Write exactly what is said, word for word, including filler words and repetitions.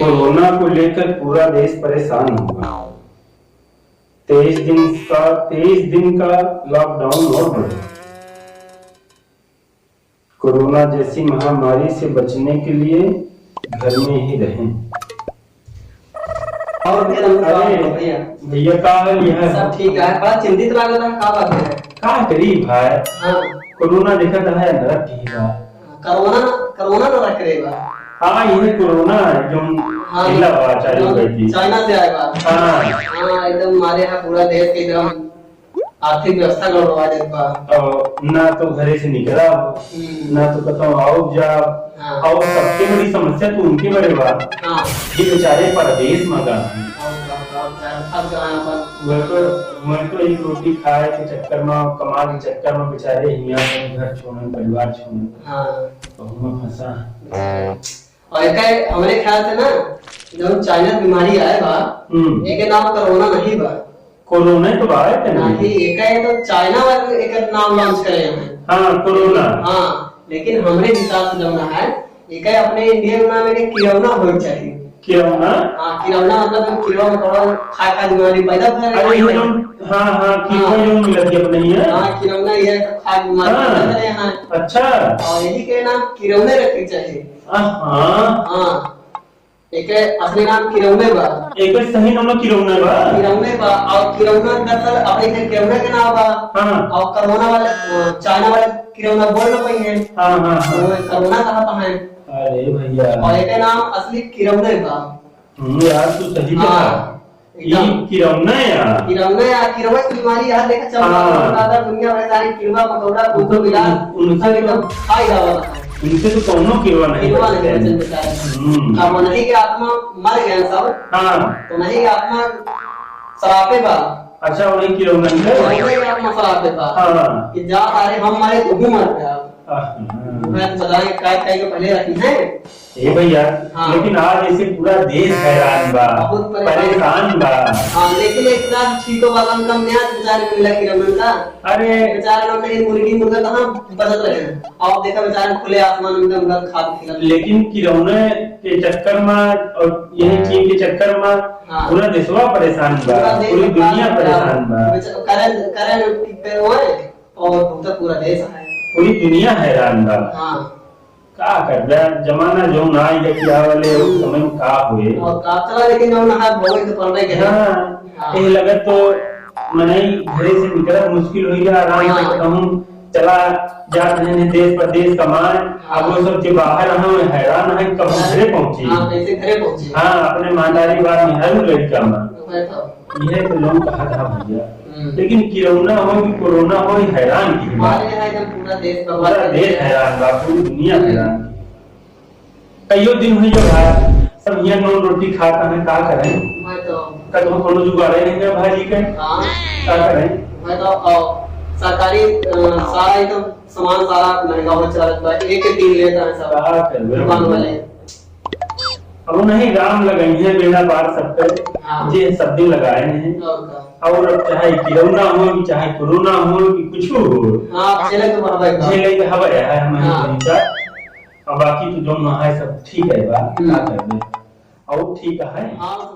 कोरोना को लेकर पूरा देश परेशान होगा। तेईस दिन का, तेईस दिन का लॉकडाउन और बढ़ेगा। कोरोना जैसी महामारी से बचने के लिए घर में ही रहें। और भैया, नमस्कार। अरे, भैया। भैया, का हाल है? सब ठीक है, बड़ा चिंतित लागत है, का बात है? का करी भाई? हाँ। कोरोना देखत है, नरक की बा। कोरोना, कोरोना नरक रे बा। हाँ, ये कोरोना है, जो हाँ, इला बा, चालू जो भई थी। चाइना से आए बा। हाँ। हाँ, एकदम मारे है पूरा देश के एकदम आर्थिक व्यवस्था गड़बड़ा देत बा। और ना तो घरे से निकला हो, हम्म। ना तो कतौ आओ जा, हाँ। और सबसे बड़ी समस्या तो उनके बड़े बा, हाँ। ये बेचारे परदेश में गा हैं। और का, का, का, फंस गए हैं अपन। वह तो, वह तो एक रोटी खाए के चक्कर में, कमाए के चक्कर में बेचारे हियाँ अपन घर छोड़न, परिवार छोड़न। हाँ। तो हम फंसा। और एका हमरे ख्याल से ना, जौन चाइना बीमारी आए बा, हम्म। एके नाम कोरोना नहीं बा। कोरोना तो बा, है कि नहीं? नहीं, एका ये तो चाइना वाले एकर नाम launch करे हैं। हाँ, कोरोना। हाँ, लेकिन हमरे हिसाब से जौन है, एका अपने इंडिया में नाम एके किरौना होए चाहिए। किरौना? हाँ, किरौना मतलब जो किरौना, किरौना खा खा बीमारी पैदा कर रहे अरे, हैं। ये लोग, हाँ, हाँ, किरौना हाँ। जो मिलत है अपने यहाँ। हाँ, किरौना ये सब खा बीमारी हाँ। पैदा कर रहे हैं। अच्छा। और यही के नाम किरौने रखे चाहिए। हाँ, हाँ। हाँ। एके असली नाम किरौने बा। एके सही नाम किरौने बा? किरौने बा। और किरौना दरअसल अपने के किरौने के नाम बा। हाँ। और कोरोना वाले, अ, चाइना वाले किरौना बोल ना पाई है। हाँ, हाँ, हाँ। तो कोरोना कहा था है। अरे भैया। और एके नाम असली किरौने बा। हम्म, यार, तू सही हाँ। कहा। एकदम। ई किरौना या। किरौना या, किरौना की बीमारी यार, देखा, चल रहा है, हाँ। दादा, दुनिया भर सारी किरवा, मकोड़ा, कुकुर, बिलार, उन-, उनसे सब एकदम तो, खाई जावा था। उनसे तो कौनो किरवा नहीं किरवा नहीं बचते। बचन बेचारे। हम्म। अब वनही के आत्मा मर गए सब। हाँ। तो वनही के आत्मा सरापे बा। अच्छा, वही किरौना के? वनही के आत्मा सरापे बा। हाँ। कि जा सारे हम मरे, तू भी मर जा। हाँ। मैं तो बताएं, काय, काय के पहले रखी है। ए भैया, हाँ। लेकिन आज ऐसे पूरा देश हैरान बा, बहुत परेशान। परेशान बा। हाँ, लेकिन एक बात ठीक बा, कम, कम न्याय बेचारे को मिला किरौना का। अरे। बेचारे लोग कहीं मुर्गी मुर्गा कहाँ बचत रहे हैं? आप देखा बेचारे खुले आसमान में उनका खाद खिला। लेकिन किरौने के चक्कर में और यही चीन के चक्कर में हाँ। पूरा देशवा परेशान बा, पूरा देश पूरी दुनिया परेशान बा। परेशान बा। बेचा-, करे, करे न, पे होए, और पूरा, पूरा देश है। पूरी दुनिया हैरान बा। हाँ। का करबे, जमाना जौन आ गया कि आवे वाले उस समय में का होए। और का चला, लेकिन जौन है, भोगे के पड़बे के है। हाँ, हाँ। यही लगत तो मनई घरे से निकलत मुश्किल हो गया, आराम से हाँ। कहूँ चला जात रहे देश परदेश कमाए। हाँ। अब वो सब जो बाहर हैं, वो हैरान हैं, कब हाँ। घरे पहुँची। हाँ, कैसे घरे पहुँची। हाँ, अपने महतारी बाप में है वो लड़का में। वही तो। यह तो लोग कहा था भैया। हम्म। लेकिन किरौना हो कि कोरोना हो, ये हैरान की बात। हमारे यहाँ एकदम पूरा देश पूरा बर्बाद देश है। हैरान बा, पूरी दुनिया हम्म। हैरान। कईयो दिन हुई है भाई, सब यहाँ नून रोटी खाता है, का करें? मैं तो कतहु कोनो जुगाड़े नहीं है भाजी के। हाँ। का करें? मैं तो, अ, सरकारी, अ, सारा एकदम सामान सारा महंगा हो चला बा, एक के तीन लेता है सब का करबे? दुकान वाले। अब नहीं राम लगाई है बेड़ा पार सब पे, हाँ। जे सब दिन लगाए हैं। और का? और अब चाहे किरौना हो, चाहे कोरोना हो, कि कुछ हो। हाँ, झेले तो हवा है। झेले तो हवा है, हम हाँ। नहीं का। अब बाकी तो जो ना है सब ठीक है बा, हम्म। का करबे? और ठीक है। हाँ।